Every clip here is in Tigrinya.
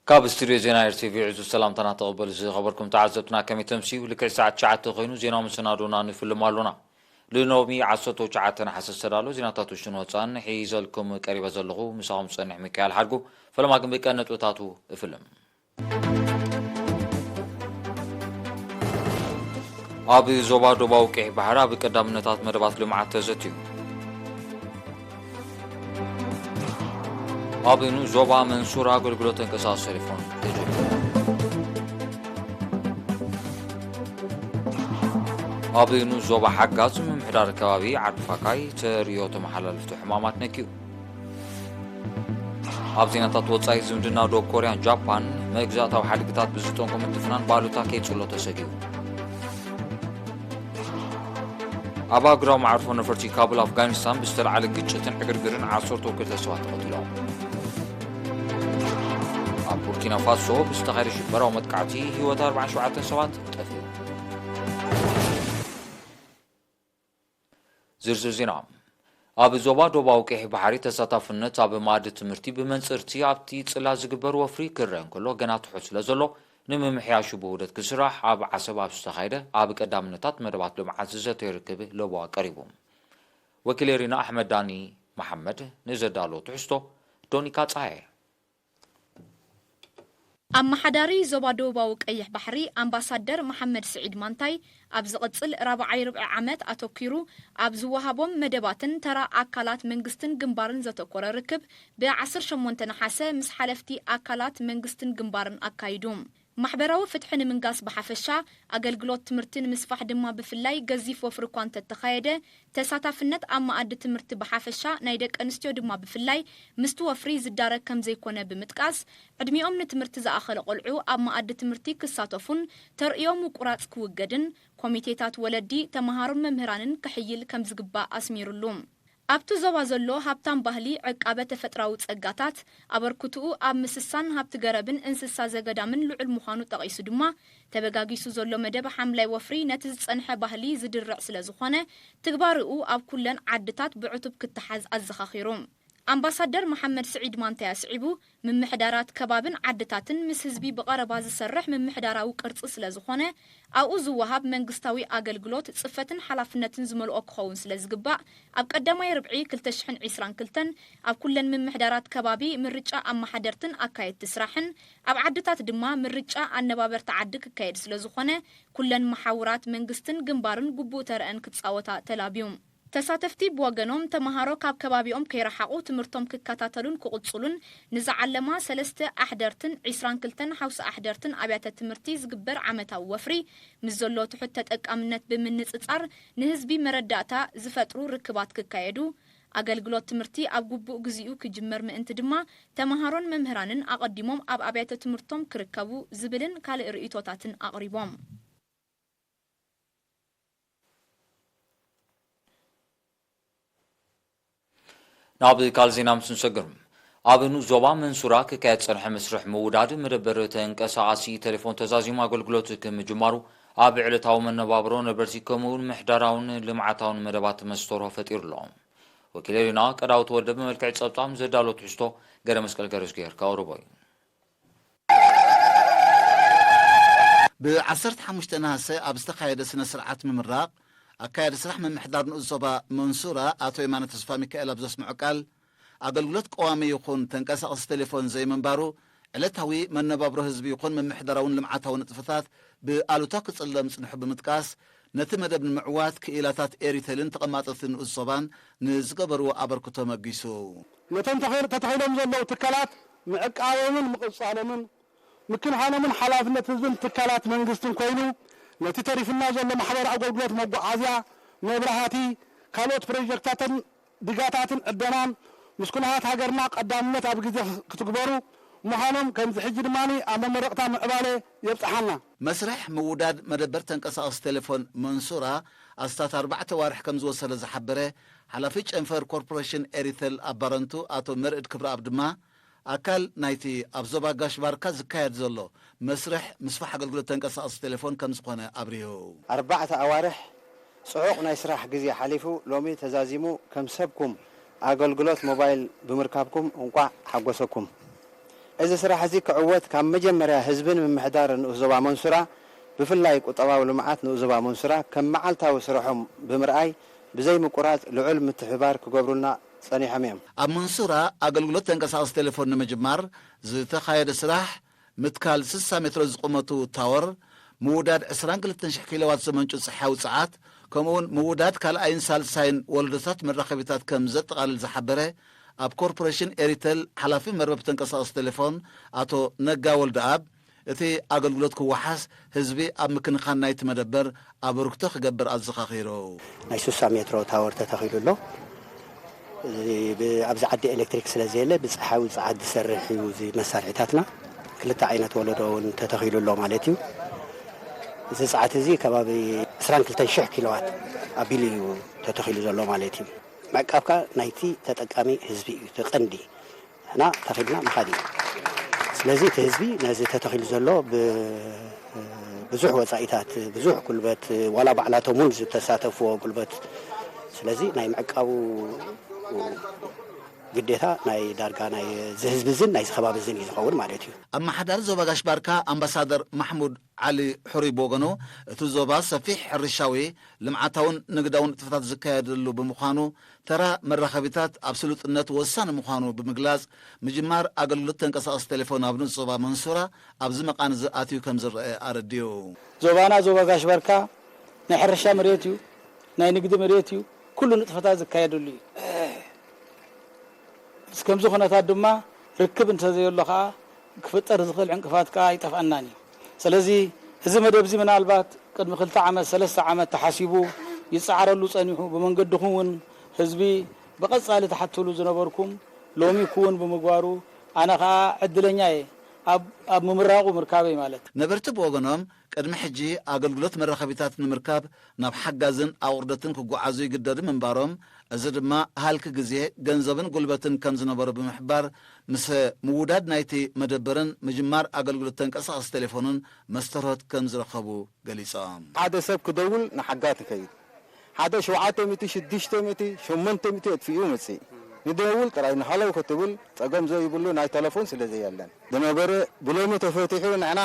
ካብ ስቱድዮ ዜና ኤር ቲ ቪ ዕዙዝ ሰላምታና ተቐበሉ። ዝኸበርኩም ተዓዘብትና ከመይ ተምስዩ? ልክዕ ሰዓት ትሽዓተ ኮይኑ ዜናዊ መሰናዶና ንፍልም ኣሎና። ንሎሚ ዓሰርተ ትሽዓተ ነሓሰ ዝተዳለወ ዜናታት ውሽጥን ወጻእን ሒዘልኩም ቀሪበ ዘለኹ ምሳኹም ዝጸንሕ ሚካኤል ሓድጉ። ፈለማ ግን ብቀንዲ ነጥብታቱ እፍልም። ኣብ ዞባ ደቡባዊ ቀይሕ ባሕሪ ኣብ ቀዳምነታት መደባት ልምዓት ተዘትዩ። ኣብ ንኡስ ዞባ መንሱር ኣገልግሎት ተንቀሳቓሲ ቴሌፎን ተጀሚሩ። ኣብ ንኡስ ዞባ ሓጋዝ ምምሕዳር ከባቢ ዓዲ ፋካይ ተርእዮ ተመሓላልፍቲ ሕማማት ነክዩ። ኣብ ዜናታት ወጻኢ ዝምድና ዶብ ኮርያን ጃፓን መግዛእታዊ ሓድግታት ብዝጠንቁ ምትፍናን ባሉታ ከይጽሎ ተሰጊኡ። ኣብ ኣህጉራዊ መዓርፎ ነፈርቲ ካቡል ኣፍጋኒስታን ብዝተልዓለ ግጭትን ዕግርግርን ዓሰርተ ክልተ ሰባት ተቐቲሎም። ኣብ ቡርኪና ፋሶ ብዝተኻየደ ሽበራዊ መጥቃዕቲ ህይወት ኣርባዓን ሸውዓተን ሰባት ጠፊኡ። ዝርዝር ዜና። ኣብ ዞባ ደቡባዊ ቀይሕ ባሕሪ ተሳታፍነት ኣብ መኣዲ ትምህርቲ ብመንጽርቲ ኣብቲ ጽላት ዝግበር ወፍሪ ክረአ እንከሎ ገና ትሑት ስለ ዘሎ ንምምሕያሹ ብውህደት ክስራሕ ኣብ ዓሰብ ኣብ ዝተኻየደ ኣብ ቀዳምነታት መደባት ልምዓት ዝዘተየ ርክብ ለበዋ ቀሪቡ። ወኪል ኤሪና ኣሕመድ ዳኒ መሓመድ ንዘዳሎ ትሕዝቶ ዶኒካ ጸሃየ። ኣመሓዳሪ ዞባ ደቡባዊ ቀይሕ ባሕሪ ኣምባሳደር መሓመድ ስዒድ ማንታይ፣ ኣብ ዝቕጽል ራብዓይ ርብዒ ዓመት ኣተኲሩ ኣብ ዝወሃቦም መደባትን ተራ ኣካላት መንግስትን ግንባርን ዘተኮረ ርክብ ብ ዓሰርተ ሸሞንተ ነሓሰ ምስ ሓለፍቲ ኣካላት መንግስትን ግንባርን ኣካይዱ። ማሕበራዊ ፍትሒ ንምንጋስ ብሓፈሻ፣ ኣገልግሎት ትምህርቲ ንምስፋሕ ድማ ብፍላይ ገዚፍ ወፍሪ እኳ እንተተኻየደ፣ ተሳታፍነት ኣብ መኣዲ ትምህርቲ ብሓፈሻ፣ ናይ ደቂ ኣንስትዮ ድማ ብፍላይ ምስቲ ወፍሪ ዝዳረግ ከም ዘይኮነ ብምጥቃስ፣ ዕድሚኦም ንትምህርቲ ዝኣኸለ ቆልዑ ኣብ መኣዲ ትምህርቲ ክሳተፉን ተርእዮ ምቁራጽ ክውገድን፣ ኮሚቴታት ወለዲ፣ ተመሃሮን መምህራንን ክሕይል ከም ዝግባእ ኣስሚሩሉ። ኣብቲ ዞባ ዘሎ ሃብታም ባህሊ፣ ዕቃበ ተፈጥራዊ ጸጋታት፣ ኣበርክትኡ ኣብ ምስሳን ሃብቲ ገረብን እንስሳ ዘገዳምን ልዑል ምዃኑ ጠቒሱ ድማ፣ ተበጋጊሱ ዘሎ መደብ ሓምላይ ወፍሪ ነቲ ዝጸንሐ ባህሊ ዝድርዕ ስለ ዝኾነ፣ ትግባርኡ ኣብ ኩለን ዓድታት ብዕቱብ ክተሓዝ ኣዘኻኺሩ። ኣምባሳደር መሓመድ ስዒድ ማንታይ ኣስዒቡ፣ ምምሕዳራት ከባብን ዓድታትን ምስ ህዝቢ ብቐረባ ዝሰርሕ ምምሕዳራዊ ቅርጺ ስለ ዝኾነ፣ ኣብኡ ዝወሃብ መንግስታዊ ኣገልግሎት ጽፈትን ሓላፍነትን ዝመልኦ ክኸውን ስለ ዝግባእ፣ ኣብ ቀዳማይ ርብዒ ክልተ ሽሕን ዕስራን ክልተን ኣብ ኩለን ምምሕዳራት ከባቢ ምርጫ ኣመሓደርትን ኣካየድቲ ስራሕን፣ ኣብ ዓድታት ድማ ምርጫ ኣነባበርቲ ዓዲ ክካየድ ስለ ዝኾነ፣ ኩለን መሓውራት መንግስትን ግንባርን ግቡእ ተረአን ክጻወታ ተላብዩ። ተሳተፍቲ ብወገኖም፣ ተመሃሮ ካብ ከባቢኦም ከይረሓቑ ትምህርቶም ክከታተሉን ክቕጽሉን ንዝዓለማ ሰለስተ ኣሕደርትን ዕስራን ክልተን ሓውሲ ኣሕደርትን ኣብያተ ትምህርቲ ዝግበር ዓመታዊ ወፍሪ፣ ምስ ዘሎ ትሑት ተጠቃምነት ብምንጽጻር፣ ንህዝቢ መረዳእታ ዝፈጥሩ ርክባት ክካየዱ፣ ኣገልግሎት ትምህርቲ ኣብ ግቡእ ግዚኡ ክጅመር ምእንቲ ድማ፣ ተመሃሮን መምህራንን ኣቐዲሞም ኣብ ኣብያተ ትምህርቶም ክርከቡ ዝብልን ካልእ ርእይቶታትን ኣቕሪቦም። ናብ ካልእ ዜና ምስ ንሰግር፣ ኣብ ንኡስ ዞባ መንሱራ ክካየድ ዝጸንሐ መስርሕ ምውዳድ መደበር ተንቀሳቓሲ ቴሌፎን ተዛዚሙ ኣገልግሎት ክምጅማሩ ኣብ ዕለታዊ መነባብሮ ነበርቲ ከምኡውን ምሕዳራውን ልምዓታውን መደባት መስተርሆ ፈጢሩ ኣሎ። ወኪል ዜና ቀዳውት ወልደ ብመልክዕ ጸብጻብ ዘዳሎ ትሕዝቶ ገረ መስቀል ገረዝጊሄር ከቕርቦ እዩ። ብ ዓሰርተ ሓሙሽተ ነሃሰ ኣብ ዝተኻየደ ስነ ስርዓት ምምራቕ፣ ኣካያዲ ስራሕ ምምሕዳር ንኡስ ዞባ መንሱራ ኣቶ የማነ ተስፋ ሚካኤል ኣብ ዘስምዖ ቃል፣ ኣገልግሎት ቀዋሚ ይኹን ተንቀሳቐሲ ቴሌፎን ዘይምንባሩ ዕለታዊ መነባብሮ ህዝቢ ይኹን ምምሕዳራውን ልምዓታዊ ንጥፈታት ብኣሉታ ክጽለእ ምጽንሑ ብምጥቃስ፣ ነቲ መደብ ንምዕዋት ክኢላታት ኤሪቴልን ተቐማጠቲ ንኡስ ዞባን ንዝገበርዎ ኣበርክቶ መጊሱ። ነቶም ተኸ-፣ ተተኺሎም ዘለዉ ትካላት ምዕቃቦምን ምቕጻሎምን ምክንኻኖምን ሓላፍነት ህዝብን ትካላት መንግስትን ኮይኑ፣ ነቲ ተሪፍና ዘሎ ማሕበራዊ ኣገልግሎት መጓዓዝያ፣ መብራህቲ፣ ካልኦት ፕሮጀክታትን ዲጋታትን ዕደናን ምስ ኩነታት ሃገርና ቀዳምነት ኣብ ግዜ ክትግበሩ ምዃኖም፣ ከምዚ ሕጂ ድማ ኣብ መመረቕታ ምዕባለ የብጽሓና። መስርሕ ምውዳድ መደበር ተንቀሳቐሲ ቴሌፎን መንሱራ ኣስታት ኣርባዕተ ኣዋርሕ ከም ዝወሰደ ዝሓበረ ሓላፊ ጨንፈር ኮርፖሬሽን ኤሪቴል ኣብ ባረንቱ ኣቶ መርዕድ ክብረኣብ ድማ፣ ኣካል ናይቲ ኣብ ዞባ ጋሽ ባርካ ዝካየድ ዘሎ መስርሕ ምስፋሕ ኣገልግሎት ተንቀሳቐሲ ቴሌፎን ከም ዝኾነ ኣብሪሁ። ኣርባዕተ ኣዋርሕ ጽዑቕ ናይ ስራሕ ግዜ ሓሊፉ፣ ሎሚ ተዛዚሙ ከም ሰብኩም ኣገልግሎት ሞባይል ብምርካብኩም እንቋዕ ሓጎሰኩም። እዚ ስራሕ እዚ ክዕወት ካብ መጀመርያ ህዝብን ምምሕዳር ንኡስ ዞባ መንሱራ ብፍላይ ቁጠባዊ ልምዓት ንኡስ ዞባ መንሱራ ከም መዓልታዊ ስርሖም ብምርኣይ ብዘይ ምቁራፅ ልዑል ምትሕብባር ክገብሩልና ፀኒሖም እዮም። ኣብ መንሱራ ኣገልግሎት ተንቀሳቐሲ ቴሌፎን ንምጅማር ዝተኻየደ ስራሕ ምትካል ስሳ ሜትሮ ዝቑመቱ ታወር፣ ምውዳድ ዕስራን ክልተን ሽሕ ኪሎዋት ዘመንጩ ጸሓያዊ ጸዓት፣ ከምኡውን ምውዳድ ካልኣይን ሳልሳይን ወለዶታት መራኸቢታት ከም ዘጠቓልል ዝሓበረ ኣብ ኮርፖሬሽን ኤሪተል ሓላፊ መርበብ ተንቀሳቐሲ ቴሌፎን ኣቶ ነጋ ወልደኣብ፣ እቲ ኣገልግሎት ክወሓስ ህዝቢ ኣብ ምክንኻን ናይቲ መደበር ኣበርክቶ ክገብር ኣዘኻኺሩ። ናይ ስሳ ሜትሮ ታወር ተተኺሉ ኣሎ። እዚ ብ-፣ ኣብዚ ዓዲ ኤሌክትሪክ ስለ ዘየለ ብፀሓያዊ ፀዓት ዝሰርሕ እዩ እዚ መሳርሒታትና። ክልተ ዓይነት ወለዶ እውን ተተኺሉ ኣሎ ማለት እዩ። እዚ ፀዓት እዚ ከባቢ ዕስራን ክልተን ሽሕ ኪሎዋት ኣቢሉ እዩ ተተኺሉ ዘሎ ማለት እዩ። ምዕቃብካ ናይቲ ተጠቃሚ ህዝቢ እዩ እቲ ቀንዲ። ንሕና ተኺልና ምኻድ እዩ። ስለዚ እቲ ህዝቢ ነዚ ተተኺሉ ዘሎ ብ-፣ ብዙሕ ወፃኢታት፣ ብዙሕ ጉልበት፣ ዋላ ባዕላቶም እውን ዝተሳተፍዎ ጉልበት፣ ስለዚ ናይ ምዕቃቡ ግዴታ ናይ ዳርጋ ናይ እዚ ህዝቢ እዝን ናይዚ ከባቢ እዝን እዩ ዝኸውን ማለት እዩ። ኣመሓዳሪ ዞባ ጋሽ ባርካ ኣምባሳደር ማሕሙድ ዓሊ ሕሩይ ብወገኑ፣ እቲ ዞባ ሰፊሕ ሕርሻዊ፣ ልምዓታውን ንግዳውን ንጥፈታት ዝካየደሉ ብምዃኑ፣ ተራ መራኸቢታት ኣብ ስሉጥነት ወሳኒ ምዃኑ ብምግላጽ፣ ምጅማር ኣገልግሎት ተንቀሳቐሲ ቴሌፎን ኣብ ንኡስ ዞባ መንሱራ ኣብዚ መቓን እዚ ኣትዩ ከም ዝረአ ኣረዲኡ። ዞባና ዞባ ጋሽ ባርካ ናይ ሕርሻ መሬት እዩ፣ ናይ ንግዲ መሬት እዩ፣ ኩሉ ንጥፈታት ዝካየደሉ እዩ። ምስ ከምዚ ኩነታት ድማ ርክብ እንተዘየሎ ከኣ ክፍጠር ዝኽእል ዕንቅፋት ከኣ ኣይጠፍኣናን እዩ። ስለዚ እዚ መደብ እዚ ምናልባት ቅድሚ ክልተ ዓመት፣ ሰለስተ ዓመት ተሓሲቡ ይጸዓረሉ ጸኒሑ፣ ብመንገድኹም እውን ህዝቢ ብቐጻሊ ትሓትሉ ዝነበርኩም ሎሚ ክውን ብምግባሩ ኣነ ከኣ ዕድለኛ እየ ኣብ፣ ኣብ ምምራቑ ምርካበይ ማለት። ነበርቲ ብወገኖም ቅድሚ ሕጂ ኣገልግሎት መራኸቢታት ንምርካብ ናብ ሓጋዝን ኣቑርደትን ክጓዓዙ ይግደዱ ምንባሮም፣ እዚ ድማ ሃልኪ ግዜ፣ ገንዘብን ጉልበትን ከም ዝነበሮ ብምሕባር፣ ምስ ምውዳድ ናይቲ መደበርን ምጅማር ኣገልግሎት ተንቀሳቐሲ ቴሌፎንን መስተርሆት ከም ዝረኸቡ ገሊጾም። ሓደ ሰብ ክደውል ንሓጋት ንኸይድ፣ ሓደ ሸውዓተ ሚእቲ፣ ሽዱሽተ ሚእቲ፣ ሸሞንተ ሚእቲ የጥፍኡ መጽእ። ንደውል ጥራይ ንሃለው ክትብል ጸገም ዘይብሉ ናይ ተለፎን ስለ ዘየለን። ዝነበረ ብሎሚ ተፈቲሑ ንሕና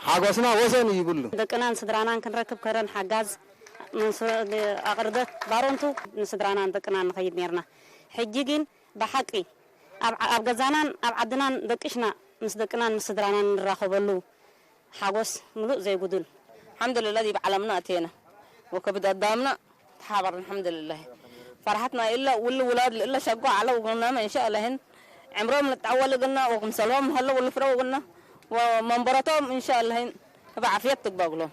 ሓጎስና ወሰን ይብሉ። ደቅናን ስድራናን ክንረክብ ከረን ሓጋዝ መንሱ-፣ ኣቕርደት ባሮንቱ ንስድራናን ደቅናን ንኸይድ ኔርና። ሕጂ ግን ብሓቂ ኣብ ዓ-፣ ኣብ ገዛናን ኣብ ዓድናን ደቂሽና ምስ ደቅናን ምስ ስድራናን ንራኸበሉ ሓጎስ ምሉእ ዘይጉዱል። الحمد لله ذي بعلمنا أتينا وكبد أدامنا تحابر الحمد لله. فرحتنا إلا واللي ولاد إلا شقوا على وقلنا ما إن شاء الله هن عمرهم للتعول قلنا وقم سلام هلا واللي فروا قلنا ومنبرتهم إن شاء الله هن بعافية تقبلوا.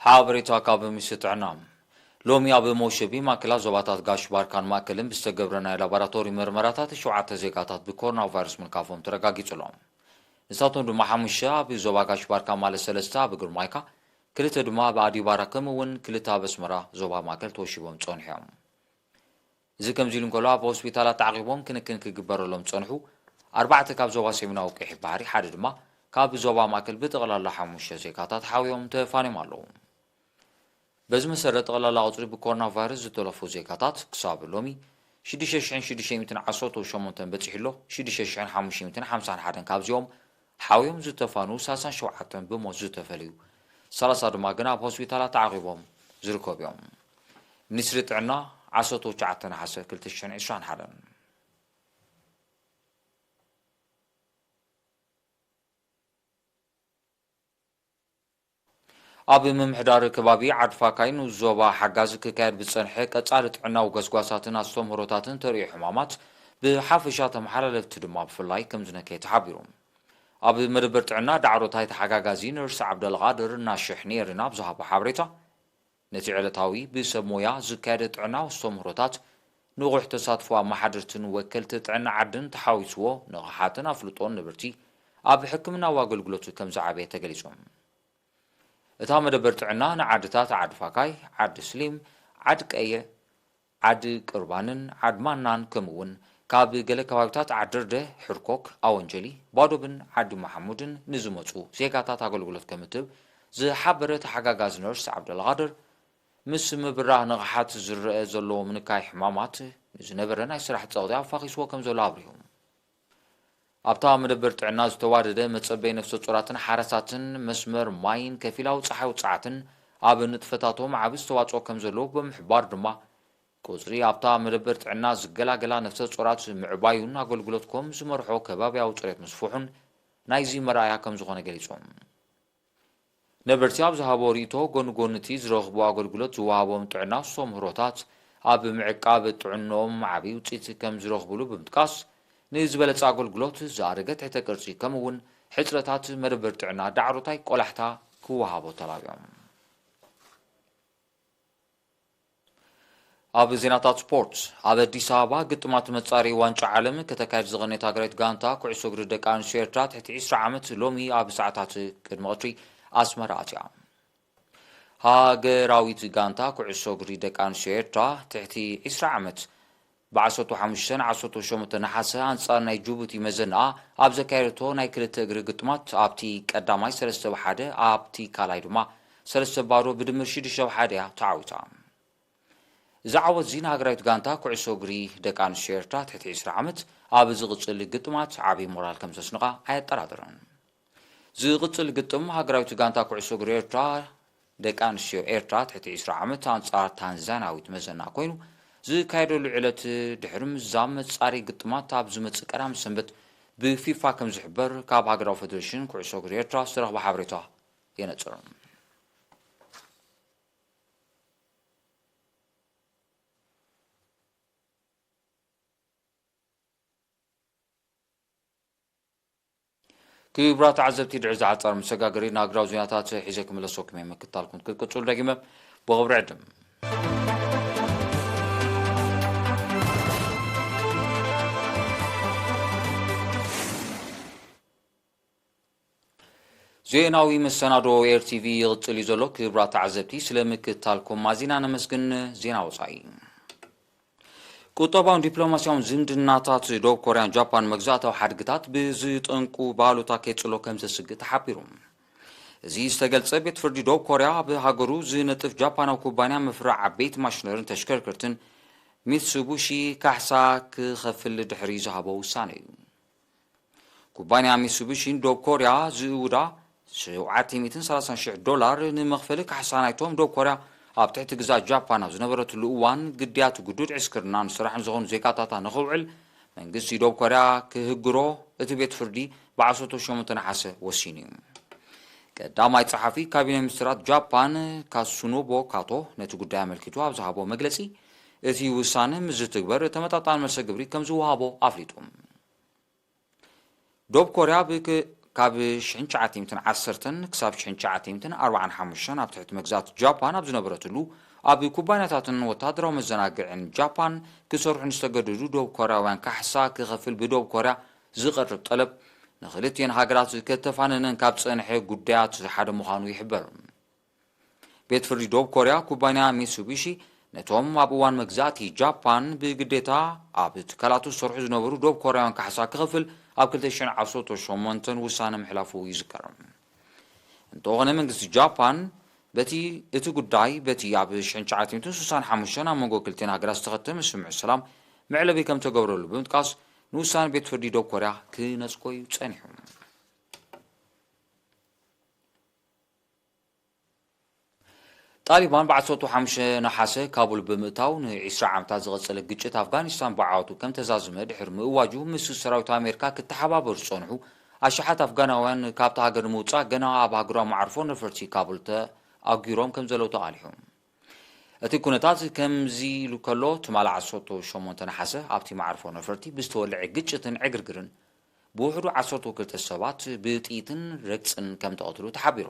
ሓበሬታ ካብ ሚኒስትሪ ጥዕና። ሎሚ ኣብ መውሸቢ ማእከላት ዞባታት ጋሽ ባርካን ማእከልን ብዝተገብረ ናይ ላቦራቶሪ መርመራታት ሸውዓተ ዜጋታት ብኮሮና ቫይረስ ምልካፎም ተረጋጊጹ ኣሎ። ንሳቶም ድማ ሓሙሽተ ኣብ ዞባ ጋሽ ባርካ ማለት ሰለስተ ኣብ ግርማይካ፣ ክልተ ድማ ኣብ ኣዲባራ ከምኡ እውን ክልተ ኣብ ኣስመራ ዞባ ማእከል ተወሺቦም ጸኒሖም። እዚ ከምዚ ኢሉ እንከሎ፣ ኣብ ሆስፒታላት ተዓቒቦም ክንክን ክግበረሎም ዝጸንሑ ኣርባዕተ ካብ ዞባ ሰሜናዊ ቀይሕ ባሕሪ፣ ሓደ ድማ ካብ ዞባ ማእከል ብጠቕላላ ሓሙሽተ ዜጋታት ሓውዮም ተፋንዮም ኣለዉ። በዚ መሰረት፣ ጠቕላላ ቁጽሪ ብኮሮና ቫይረስ ዝተለፉ ዜጋታት ክሳብ ሎሚ ሽዱሽተ ሽሕን ሽዱሽተ ሚእትን ዓሰርተ ሸሞንተን በጺሑ ኣሎ። ሽዱሽተ ሽሕን ሓሙሽተ ሚእትን ሓምሳን ሓደን ካብዚኦም ሓውዮም ዝተፋንዉ ሰላሳን ሸውዓተን ብሞት ዝተፈልዩ፣ ሰላሳ ድማ ግና ኣብ ሆስፒታላት ተዓቒቦም ዝርከቡ እዮም። ሚኒስትሪ ጥዕና፣ ዓሰርተ ትሽዓተ ነሓሰ ክልተ ሽሕን ዕስራን ሓደን። ኣብ ምምሕዳር ከባቢ ዓድፋካይ ንኡስ ዞባ ሓጋዝ ክካየድ ብዝጸንሐ ቀጻሊ ጥዕናዊ ገስጓሳትን ኣስተምህሮታትን ተርእዮ ሕማማት ብሓፈሻ ተመሓላለፍቲ ድማ ብፍላይ ከም ዝነከየ ተሓቢሩ። ኣብ መደበር ጥዕና ዳዕሮታይ ተሓጋጋዚ ነርስ ዓብደልቃድር ናሽሕ ንኤሪና ኣብ ዝሃቦ ሓበሬታ፣ ነቲ ዕለታዊ ብሰብ ሞያ ዝካየደ ጥዕናዊ ኣስተምህሮታት ንቑሕ ተሳትፎ ኣመሓደርትን ወከልቲ ጥዕና ዓድን ተሓዊስዎ ንቕሓትን ኣፍልጦን ነበርቲ ኣብ ሕክምናዊ ኣገልግሎት ከም ዝዓበየ ተገሊጹ። እታ መደበር ጥዕና ንዓድታት ዓዲ ፋካይ፣ ዓዲ ስሊም፣ ዓዲ ቀየ፣ ዓዲ ቅርባንን ዓዲ ማናን ከምኡ እውን ካብ ገለ ከባቢታት ዓዲ ደርደ፣ ሕርኮክ፣ ኣወንጀሊ፣ ባዶብን ዓዲ መሓሙድን ንዝመጹ ዜጋታት ኣገልግሎት ከም እትህብ ዝሓበረ ተሓጋጋዚ ነርስ ዓብደልቃድር፣ ምስ ምብራህ ንቕሓት ዝረአ ዘሎ ምንካይ ሕማማት፣ ንዝነበረ ናይ ስራሕ ጸቕጢ ኣፋኺስዎ ከም ዘሎ ኣብሪሁ። ኣብታ መደበር ጥዕና ዝተዋደደ መጸበይ ነፍሰ ጾራትን ሓራሳትን መስመር ማይን ከፊላዊ ጸሓይ ውጽዓትን ኣብ ንጥፈታቶም ዓቢ ዝተዋጽኦ ከም ዘለዎ ብምሕባር ድማ፣ ቁጽሪ ኣብታ መደበር ጥዕና ዝገላገላ ነፍሰ ጾራት ምዕባዩን ኣገልግሎት ኮም ዝመርሖ ከባብያዊ ጽሬት ምስፍሑን ናይዚ መርኣያ ከም ዝኾነ ገሊጾም። ነበርቲ ኣብ ዝሃቦ ርእይቶ፣ ጎኒ ጎኒ እቲ ዝረኽብዎ ኣገልግሎት ዝወሃቦም ጥዕና ኣስተምህሮታት ኣብ ምዕቃብ ጥዕንኦም ዓቢ ውጽኢት ከም ዝረኽብሉ ብምጥቃስ፣ ንዝበለጸ ኣገልግሎት ዝኣረገ ትሕተ ቅርጺ ከምኡ እውን ሕጽረታት መደበር ጥዕና ዳዕሮታይ ቆላሕታ ክወሃቦ ተላብዮም። ኣብ ዜናታት ስፖርት፣ ኣብ ኣዲስ ኣበባ ግጥማት መጻሪ ዋንጫ ዓለም ከተካይድ ዝቐነየት ሃገራዊት ጋንታ ኩዕሶ እግሪ ደቂ ኣንስትዮ ኤርትራ ትሕቲ ዕስራ ዓመት ሎሚ ኣብ ሰዓታት ቅድሚ ቀትሪ ኣስመራ ኣትያ። ሃገራዊት ጋንታ ኩዕሶ እግሪ ደቂ ኣንስትዮ ኤርትራ ትሕቲ ዕስራ ዓመት ብዓሰርተ ሓሙሽተን ዓሰርተ ሸሞንተን ነሓሰ ኣንጻር ናይ ጅቡቲ መዘናኣ ኣብ ዘካየደቶ ናይ ክልተ እግሪ ግጥማት ኣብቲ ቀዳማይ ሰለስተ ብ ሓደ ኣብቲ ካልኣይ ድማ ሰለስተ ባዶ ብድምር ሽዱሽተ ብ ሓደ እያ ተዓዊታ። እዚ ዓወት እዚ ንሃገራዊት ጋንታ ኩዕሶ እግሪ ደቂ ኣንስትዮ ኤርትራ ትሕቲ ዕስራ ዓመት ኣብ ዝቕጽል ግጥማት ዓቢ ሞራል ከም ዘስንቓ ኣየጠራጥርን። ዝቕጽል ግጥም ሃገራዊት ጋንታ ኩዕሶ እግሪ ኤርትራ ደቂ ኣንስትዮ ኤርትራ ትሕቲ ዕስራ ዓመት ኣንጻር ታንዛንያዊት መዘና ኮይኑ ዝካየደሉ ዕለት ድሕሪ ምዛም መጻሪ ግጥማት ኣብ ዝመጽእ ቀዳም ሰንበት ብፊፋ ከም ዝሕበር ካብ ሃገራዊ ፌደሬሽን ኩዕሶ እግሪ ኤርትራ ዝተረኽበ ሓበሬታ የነጽር። ክቡራት ተዓዘብቲ፣ ድሕሪ ዝሓጸረ መሰጋገሪ ንሃገራዊ ዜናታት ሒዘ ክምለሰኩም እየ። ምክትታልኩም ክትቅጽሉ ደጊመ ብኽብሪ ዕድም። ዜናዊ መሰናዶ ኤር ቲቪ ይቕጽል እዩ ዘሎ። ክቡራት ተዓዘብቲ፣ ስለ ምክትታልኩም ኣዚና ነመስግን። ዜና ወጻኢ። ቁጠባውን ዲፕሎማስያውን ዝምድናታት ዶብ ኮርያን ጃፓን መግዛእታዊ ሓድግታት ብዝጠንቁ ባሉታ ከይጽሎ ከም ዘስግእ ተሓቢሩ። እዚ ዝተገልጸ፣ ቤት ፍርዲ ዶብ ኮርያ ኣብ ሃገሩ ዝነጥፍ ጃፓናዊ ኩባንያ መፍረ ዓበይቲ ማሽነርን ተሽከርከርትን ሚትሱቡሺ ካሕሳ ክኸፍል ድሕሪ ዝሃቦ ውሳነ እዩ። ኩባንያ ሚትሱቡሺ ንዶብ ኮርያ ዝእውዳ ሸውዓተ ሚእትን ሰላሳን ሽሕ ዶላር ንመኽፈሊ ካሕሳ ናይቶም ዶብ ኮርያ ኣብ ትሕቲ ግዛት ጃፓን ኣብ ዝነበረትሉ እዋን ግዳያት ግዱድ ዕስክርናን ስራሕን ዝኾኑ ዜጋታታ ንኸውዕል መንግስቲ ዶብ ኮርያ ክህግሮ እቲ ቤት ፍርዲ ብ ዓሰርተ ሸሞንተ ነሓሰ ወሲኑ እዩ። ቀዳማይ ጸሓፊ ካቢነ ሚኒስትራት ጃፓን ካሱኖቦ ካቶ ነቲ ጉዳይ ኣመልኪቱ ኣብ ዝሃቦ መግለጺ፣ እቲ ውሳነ ምስ ዝትግበር ተመጣጣኒ መልሰ ግብሪ ከም ዝወሃቦ ኣፍሊጡ። ዶብ ኮርያ ብክ-፣ ካብ ሽሕን ትሽዓተ ሚእትን ዓሰርተን ክሳብ ሽሕን ትሽዓተ ሚእትን ኣርባዓን ሓሙሽተን ኣብ ትሕቲ መግዛእቲ ጃፓን ኣብ ዝነበረትሉ፣ ኣብ ኩባንያታትን ወታደራዊ መዘናግዕን ጃፓን ክሰርሑ ንዝተገደዱ ዶብ ኮርያውያን ካሕሳ ክኸፍል ብዶብ ኮርያ ዝቐርብ ጠለብ፣ ንኽልቲኤን ሃገራት ከተፋነነን ካብ ዝጸንሐ ጉዳያት ሓደ ምዃኑ ይሕበር። ቤት ፍርዲ ዶብ ኮርያ ኩባንያ ሚትሱቢሺ ነቶም ኣብ እዋን መግዛእቲ ጃፓን ብግዴታ ኣብ ትካላቱ ዝሰርሑ ዝነበሩ ዶብ ኮርያውያን ካሕሳ ክኸፍል ኣብ ክልተ ሽሕን ዓሰርተ ሸሞንተን ውሳነ ምሕላፉ ይዝከር። እንተኾነ መንግስቲ ጃፓን በቲ፣ እቲ ጉዳይ በቲ ኣብ ሽሕን ትሽዓተ ሚእትን ስሳን ሓሙሽተን ኣብ መንጎ ክልቲኤን ሃገራት ዝተኸተመ ስምምዕ ሰላም መዕለቢ ከም ተገብረሉ ብምጥቃስ ንውሳነ ቤት ፍርዲ ዶብ ኮርያ ክነጽጎ እዩ ጸኒሑ። ጣሊባን ብ ዓሰርተ ሓሙሽተ ነሓሰ ካቡል ብምእታው ን ዒስራ ዓመታት ዝቐጸለ ግጭት ኣፍጋኒስታን ብዓወቱ ከም ተዛዘመ ድሕሪ ምእዋጁ፣ ምስ ሰራዊት ኣሜሪካ ክተሓባበሩ ዝጸንሑ ኣሽሓት ኣፍጋናውያን ካብታ ሃገር ንምውጻእ ገና ኣብ ሃገራዊ መዓርፎ ነፈርቲ ካቡል ተኣጒሮም ከም ዘለዉ ተቓሊሑ። እቲ ኩነታት ከምዚ ኢሉ ከሎ፣ ትማሊ ዓሰርተ ሸሞንተ ነሓሰ ኣብቲ መዓርፎ ነፈርቲ ብዝተወልዐ ግጭትን ዕግርግርን ብውሕዱ ዓሰርተ ክልተ ሰባት ብጥይትን ረግጽን ከም ተቐትሉ ተሓቢሩ።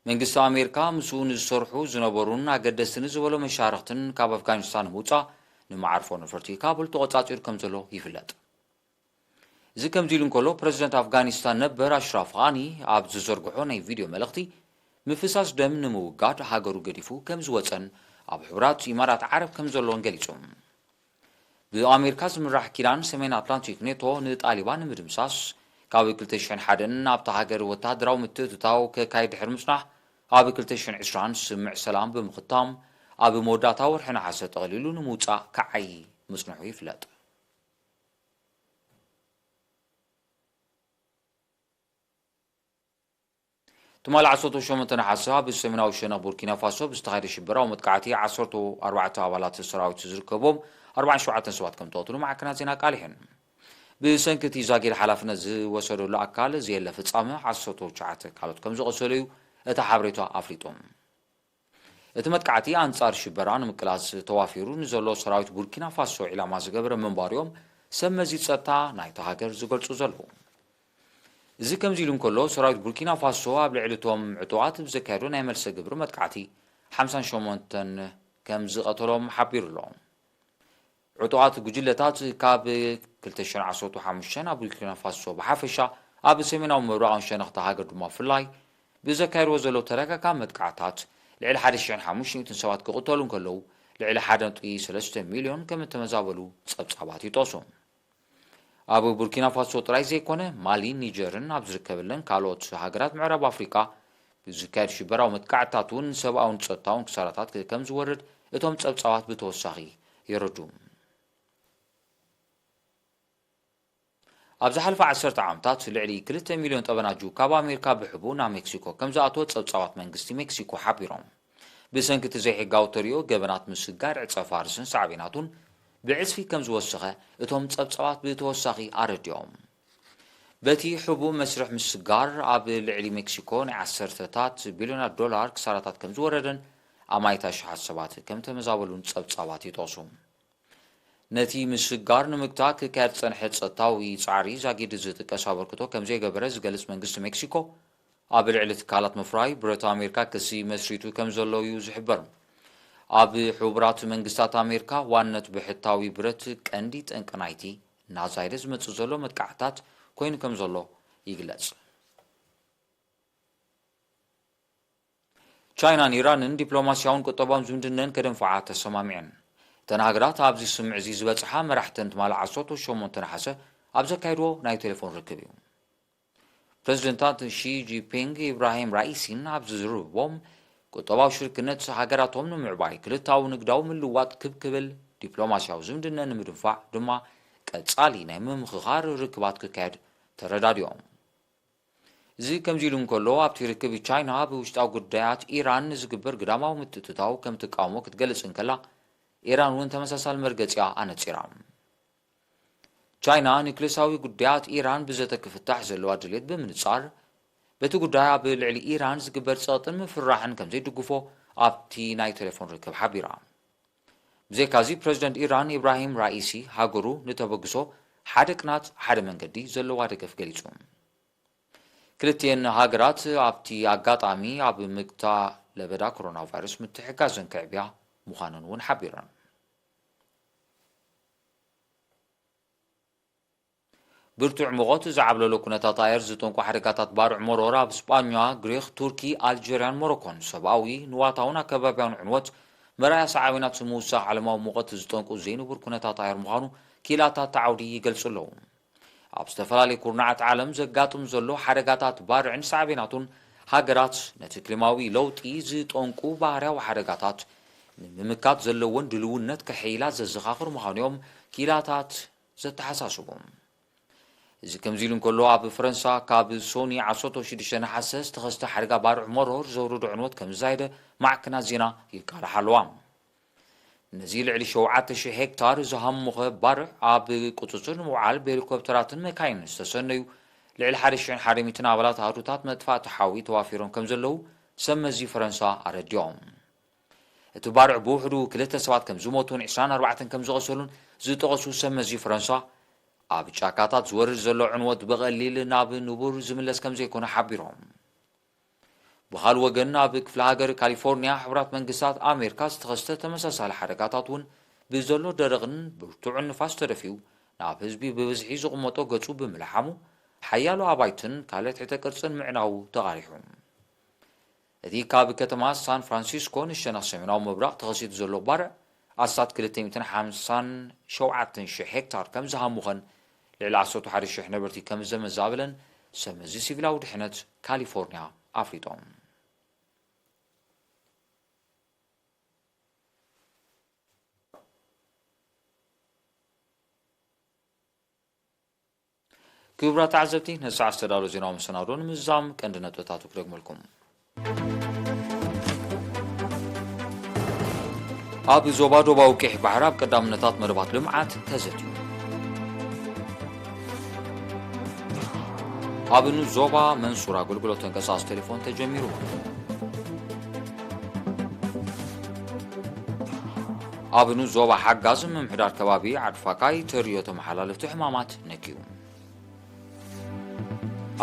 መንግስቲ ኣሜሪካ ምስኡ ንዝሰርሑ ዝነበሩን ኣገደስቲ ንዝበሎ መሻርኽትን ካብ ኣፍጋኒስታን ንምውጻእ ንመዓርፎ ነፈርቲ ካቡል ተቖጻጺሩ ከም ዘሎ ይፍለጥ። እዚ ከምዚ ኢሉ እንከሎ፣ ፕረዚደንት ኣፍጋኒስታን ነበር ኣሽራፍ ቃኒ ኣብ ዝዘርግሖ ናይ ቪድዮ መልእኽቲ፣ ምፍሳስ ደም ንምውጋድ ሃገሩ ገዲፉ ከም ዝወጸን ኣብ ሕቡራት ኢማራት ዓረብ ከም ዘሎን ገሊጹ። ብኣሜሪካ ዝምራሕ ኪዳን ሰሜን ኣትላንቲክ ኔቶ ንጣሊባን ንምድምሳስ ካብ ክልተ ሽሕን ሓደን ናብታ ሃገር ወተሃደራዊ ምትእትታው ከካይድ ድሕሪ ምጽናሕ፣ ኣብ ክልተ ሽሕን ዕስራን ስምምዕ ሰላም ብምኽታም፣ ኣብ መወዳእታ ወርሒ ነሓሰ ጠቕሊሉ ንምውጻእ ክዓዪ ምጽንሑ ይፍለጥ። ትማሊ ዓሰርተ ሸሞንተ ነሓሰ ኣብ ሰሜናዊ ሸነኽ ቡርኪና ፋሶ ብዝተኻየደ ሽበራዊ መጥቃዕቲ ዓሰርተ ኣርባዕተ ኣባላት ሰራዊት ዝርከቦም ኣርባዓን ሸውዓተን ሰባት ከም ዝተቐትሉ ማዕከናት ዜና ኣቃሊሐን። ብሰንኪ እቲ ዛጊድ ሓላፍነት ዝወሰደሉ ኣካል ዘየለ ፍጻመ ዓሰርተ ትሽዓተ ካልኦት ከም ዝቐሰሉ እዩ እቲ ሓበሬታ ኣፍሊጡ። እቲ መጥቃዕቲ ኣንጻር ሽበራ ንምቅላስ ተዋፊሩ ንዘሎ ሰራዊት ቡርኪና ፋሶ ዒላማ ዝገበረ ምንባሩ እዮም ሰብ መዚ ጸጥታ ናይታ ሃገር ዝገልጹ ዘለዉ። እዚ ከምዚ ኢሉ እንከሎ፣ ሰራዊት ቡርኪና ፋሶ ኣብ ልዕሊ እቶም ዕጡቓት ብዘካየዶ ናይ መልሰ ግብሪ መጥቃዕቲ ሓምሳን ሸሞንተን ከም ዝቐተሎም ሓቢሩ ኣሎ። ዕጡቓት ጉጅለታት ካብ ክልተ ሽሕን ዓሰርተ ሓሙሽተን ኣብ ቡርኪና ፋሶ ብሓፈሻ፣ ኣብ ሰሜናዊ ምብራቓውን ሸነኽታ ሃገር ድማ ብፍላይ ብዘካየድዎ ዘለዉ ተደጋጋሚ መጥቃዕታት ልዕሊ ሓደ ሽሕን ሓሙሽተ ሚእትን ሰባት ክቕተሉ እንከለዉ፣ ልዕሊ ሓደ ነጥቢ ሰለስተ ሚልዮን ከም እተመዛበሉ ጸብጻባት ይጠቕሱ። ኣብ ቡርኪና ፋሶ ጥራይ ዘይኮነ፣ ማሊ፣ ኒጀርን ኣብ ዝርከበለን ካልኦት ሃገራት ምዕራብ ኣፍሪቃ ብዝካየድ ሽበራዊ መጥቃዕትታት እውን ሰብኣውን ጸጥታውን ክሳራታት ከም ዝወርድ እቶም ጸብጻባት ብተወሳኺ የረድኡ። ኣብ ዝሓለፈ ዓሰርተ ዓመታት ልዕሊ ክልተ ሚልዮን ጠበናጁ ካብ ኣሜሪካ ብሕቡእ ናብ ሜክሲኮ ከም ዝኣተወ ጸብጻባት መንግስቲ ሜክሲኮ ሓቢሮም። ብሰንኪ እቲ ዘይሕጋዊ ተርእዮ ገበናት ምስጋር ዕጸ ፋርስን ሳዕቤናቱን ብዕጽፊ ከም ዝወሰኸ እቶም ጸብጻባት ብተወሳኺ ኣረዲኦም። በቲ ሕቡእ መስርሕ ምስጋር ኣብ ልዕሊ ሜክሲኮ ናይ ዓሰርተታት ቢልዮናት ዶላር ክሳራታት ከም ዝወረደን ኣማኢት ኣሽሓት ሰባት ከም ተመዛበሉን ጸብጻባት ይጠቕሱ። ነቲ ምስጋር ንምግታእ ክካየድ ዝጸንሐ ጸጥታዊ ጻዕሪ ዛጊድ ዝጥቀስ ኣበርክቶ ከም ዘይገበረ ዝገልጽ መንግስቲ ሜክሲኮ፣ ኣብ ልዕሊ ትካላት ምፍራይ ብረት ኣሜሪካ ክሲ መስሪቱ ከም ዘሎ እዩ ዝሕበር። ኣብ ሕቡራት መንግስታት ኣሜሪካ ዋንነት ብሕታዊ ብረት ቀንዲ ጠንቂ ናይቲ እናዛየደ ዝመጽእ ዘሎ መጥቃዕትታት ኮይኑ ከም ዘሎ ይግለጽ። ቻይናን ኢራንን ዲፕሎማስያውን ቁጠባውን ዝምድነን ከደንፍዓ ተሰማሚዐን። እተን ሃገራት ኣብዚ ስምምዕ እዚ ዝበጽሓ መራሕተን ትማሊ ዓሰርተ ሸሞንተ ነሓሰ ኣብ ዘካየድዎ ናይ ቴሌፎን ርክብ እዩ። ፕረዚደንታት ሺ ጂንፒንግ ኢብራሂም ራኢሲን ኣብ ዝርርቦም፣ ቁጠባዊ ሽርክነት ሃገራቶም ንምዕባይ፣ ክልተኣዊ ንግዳዊ ምልውዋጥ ክብ ክብል፣ ዲፕሎማስያዊ ዝምድነ ንምድንፋዕ ድማ ቀጻሊ ናይ ምምኽኻር ርክባት ክካየድ ተረዳዲኦም። እዚ ከምዚ ኢሉ እንከሎ፣ ኣብቲ ርክብ ቻይና ብውሽጣዊ ጉዳያት ኢራን ንዝግበር ግዳማዊ ምትእትታው ከም ትቃወሞ ክትገልጽ እንከላ፣ ኢራን እውን ተመሳሳሊ መርገጺኣ ኣነጺራ። ቻይና ኒክሌሳዊ ጉዳያት ኢራን ብዘተ ክፍታሕ ዘለዋ ድሌት ብምንጻር፣ በቲ ጉዳይ ኣብ ልዕሊ ኢራን ዝግበር ጸቕጥን ምፍርራሕን ከም ዘይድግፎ ኣብቲ ናይ ቴሌፎን ርክብ ሓቢራ። ብዘይካዚ፣ ፕረዚደንት ኢራን ኢብራሂም ራኢሲ፣ ሃገሩ ንተበግሶ ሓደ ቅናት ሓደ መንገዲ ዘለዋ ደገፍ ገሊጹ። ክልቲኤን ሃገራት ኣብቲ ኣጋጣሚ ኣብ ምግታ ለበዳ ኮሮና ቫይረስ ምትሕጋዘን ከዕብያ ምዃነን እውን ሓቢረን። ብርቱዕ ሙቐት ዝዓብለሎ ኩነታት ኣየር ዝጠንቁ ሓደጋታት ባርዕ መሮር ኣብ ስጳኛ፣ ግሪኽ፣ ቱርኪ፣ ኣልጀርያን ሞሮኮን ሰብኣዊ፣ ንዋታውን ኣከባቢያውን ዕንወት መርኣያ ሳዕቤናት ምውሳኽ ዓለማዊ ሙቐት ዝጠንቁ ዘይንቡር ኩነታት ኣየር ምዃኑ ኪላታት ዓውዲ ይገልጹ ኣለዉ። ኣብ ዝተፈላለዩ ኩርናዓት ዓለም ዘጋጥም ዘሎ ሓደጋታት ባርዕን ሳዕቤናቱን፣ ሃገራት ነቲ ክሊማዊ ለውጢ ዝጠንቁ ባህርያዊ ሓደጋታት ንምምካት ዘለወን ድልውነት ከሐይላ ዘዘኻኽር ምዃኑ እዮም ኪላታት ዘተሓሳስቡ። እዚ ከምዚ ኢሉ እንከሎ፣ ኣብ ፈረንሳ ካብ ሶኒ ዓሰርተ ሽዱሽተ ነሓሰ ዝተኸስተ ሓደጋ ባርዕ መሮር ዘውርዶ ዕንወት ከም ዝዛየደ ማዕከናት ዜና ይቃልሓ ኣለዋ። ነዚ ልዕሊ ሸውዓተ ሺሕ ሄክታር ዝሃሙኸ ባርዕ ኣብ ቁጽጽር ንምውዓል ብሄሊኮፕተራትን መካይንን ዝተሰነዩ ልዕሊ ሓደ ሽሕን ሓደ ሚእትን ኣባላት ኣሃዱታት መጥፋእቲ ሓዊ ተዋፊሮም ከም ዘለዉ ሰብ መዚ ፈረንሳ ኣረዲኦም። እቲ ባርዕ ብውሕዱ ክልተ ሰባት ከም ዝሞቱን ዕስራን ኣርባዕተን ከም ዝቐሰሉን ዝጠቐሱ ሰብ መዚ ፈረንሳ፣ ኣብ ጫካታት ዝወርድ ዘሎ ዕንወት ብቐሊል ናብ ንቡር ዝምለስ ከም ዘይኮነ ሓቢሮም። ብኻልእ ወገን፣ ኣብ ክፍለ ሃገር ካሊፎርኒያ ሕቡራት መንግስታት ኣሜሪካ ዝተኸስተ ተመሳሳሊ ሓደጋታት እውን ብዘሎ ደረቕን ብርቱዕን ንፋስ ተደፊኡ ናብ ህዝቢ ብብዝሒ ዝቕመጦ ገጹ ብምልሓሙ፣ ሓያሎ ኣባይትን ካልእ ትሕተ ቅርጽን ምዕናዉ ተቓሊሑ። እቲ ካብ ከተማ ሳን ፍራንሲስኮ ንሸነኽ ሰሜናዊ ምብራቕ ተኸሲቱ ዘሎ ባርዕ ኣስታት ክልተ ሚእትን ሓምሳን ሸውዓተን ሽሕ ሄክታር ከም ዝሃሙኸን ልዕሊ ዓሰርተ ሓደ ሽሕ ነበርቲ ከም ዘመዛበለን ሰብ መዚ ሲቪላዊ ድሕነት ካሊፎርኒያ ኣፍሊጦም። ክቡራት ተዓዘብቲ፣ ነዚ ሰዓት ዝተዳለወ ዜናዊ መሰናዶ ንምዝዛም ቀንዲ ነጥብታቱ ክደግመልኩም። ኣብ ዞባ ዶባዊ ቀይሕ ባሕሪ ኣብ ቀዳምነታት መደባት ልምዓት ተዘትዩ። ኣብ ንኡስ ዞባ መንሱር ኣገልግሎት ተንቀሳቓሲ ቴሌፎን ተጀሚሩ። ኣብ ንኡስ ዞባ ሓጋዝ ምምሕዳር ከባቢ ዓድፋካይ ተርእዮ ተመሓላለፍቲ ሕማማት ነክዩ።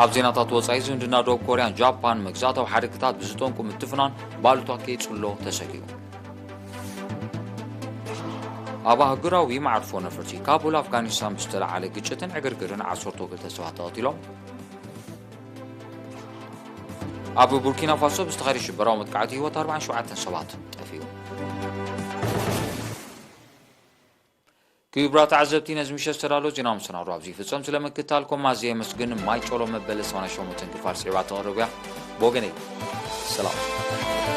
ኣብ ዜናታት ወጻኢ፣ ዝምድና ደቡብ ኮርያን ጃፓን መግዛእታዊ ሓደግታት ብዝጠንቁ ምትፍናን ባሉታ ከይጽሎ ተሰጊኡ። ኣብ ኣህጉራዊ መዓርፎ ነፈርቲ ካቡል ኣፍጋኒስታን ብዝተለዓለ ግጭትን ዕግርግርን ዓሰርተ ክልተ ሰባት ተቐቲሎም። ኣብ ቡርኪና ፋሶ ብዝተኻየደ ሽበራዊ መጥቃዕቲ ህይወት ኣርባዓን ሸውዓተን ሰባት ጠፊኡ። ክቡራት ተዓዘብቲ፣ ነዚ ምሸት ዝተዳለወ ዜና መሰናዶ ኣብዚ ይፍጸም። ስለ ምክትታልኩም ኣዝየ የመስግን። ማይ ጮሎ መበለ ሰማንያ ሸሞንተ ክፋል ስዒባ ትቐርብ እያ። ብወገነይ ሰላም።